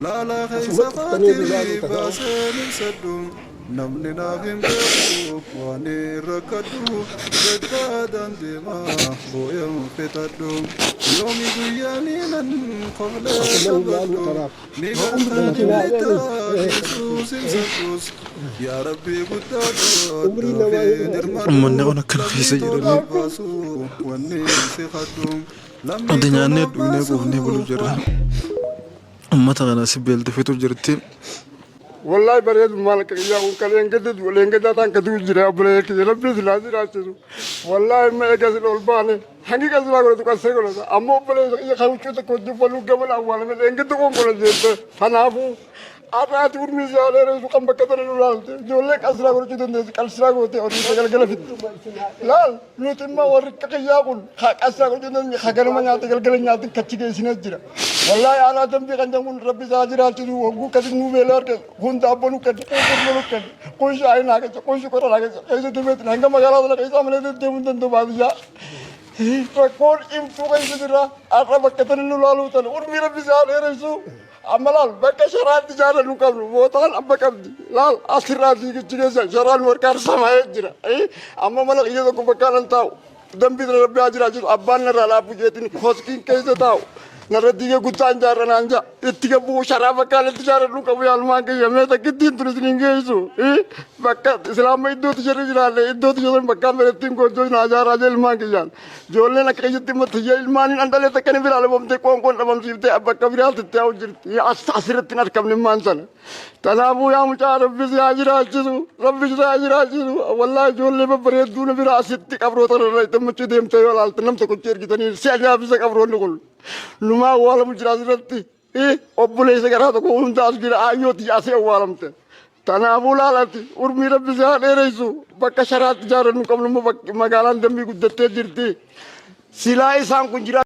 Laalaa keessa Asumatti dhuftanii nu kaatii ilaaluu tasaa. baaseen ibsadhu, namni naaf hin beeku waan hin rakkadhu, gaddaadhaan deema booyan fixadhu, yoomi guyyaanii nan koflee Asuma nu ilaaluu taphadhu, tanaaf. ni Haa umrii gartaa isin haa jibbitaa dheeressu. dhiisuus hin sadhus, yaa rabbii guddaa Umrii namaa koo hin dheeressu. Uummanni kun akkana keessa lammii jiranii tola baasu wanni si kadhu lammii Ati nyaannee tola dhugnee baasu quufnee buluu jirra. Uummata kana si beelti fitu jirti. Wallahi bareedu maal akka kiyyaa kun kan leengadda du'u leengaddaa ta'an ka du'u jira obboleeyyan kiyya rabbi silaa jiraachisu. Wallahi amma eega sin ol baane hangi kan silaa godhatu qassee godhata amma obboleessa kiyya kan huccuu tokko wajjin faluu gamana awwaalame leengadda qoonqola jeette kanaafuu har'aati urmii si haa dheeressu kan bakka tana nu laalte ijoollee qalsiraa godhachuu dandeessi qalsiraa gootee horii ishee galgala fiddi. Laal nuti immoo warri akka kiyyaa kun ka qalsiraa godhachuu dandeenye ka ganama nyaate galgala nyaate kachi geessinee jira. Wallaahi aanaa dambii kan jedhamu kun rabbi isaa jiraachisu hogguu akkasi nuu beela arge kun daabboo nu kenna kun gurma nu kenna kun shaayii naa keessa kun shukora naa keessa keessa deemeetiin hanga magaalaa sana keessa malee deddeemuu hin danda'u baadiyyaa. Rakkoon cimtuu keessa jira har'a bakka tani nu laaluu tana urmii rabbi isaa dheeressu. Amma laal bakka sharaatti jaalannu qabnu mootaan abba qabdi laal asirraa fiigichi keessa sharaan nu harkaan samaa'ee jira. Amma mala kiyya tokko bakka nan taa'u. Dambii tana rabbi haa jiraachisu abbaan narraa laafu jeetiin koskiin keessa taa'u narra diigee guddaan jaarra naan jaa itti gabbuu sharaa bakkaan itti jaaradhu qabu yaalumaan kiyya mee takkittiin tun isin hin geessu bakka islaama iddootti jarri jiraalle iddootti jarri bakkaan fedhettiin goojjoo naa jaaraa jee ilmaan kiyyaan ijoolleen akka kiyyatti immoo tiyya ilmaaniin an dhalee takka ni biraa dhabamtee qoonqoon dhabamsiiftee bakka biraatti itti haa'u jirti asirratti hin argamne immaan sana. Kanaafuu yaa mucaa rabbi si haa jiraachisu rabbi si haa jiraachisu wallaahi ijoollee babbareedduu na bira asitti qabroota irra gammachuu deemtee yoo ilaalte nam tokkochi ergitanii si ajaa'ibsa qabroonni kun numaa awwaalamu jira asirratti obboleessa garaa tokko hunda as jira aayyooti asii awwaalamte. Kanaafuu laalati urmii rabbi si haa dheeressu bakka sharaatti ijaarannu qabnu immoo magaalaan dambii guddattee jirti. Silaa isaan kun jira.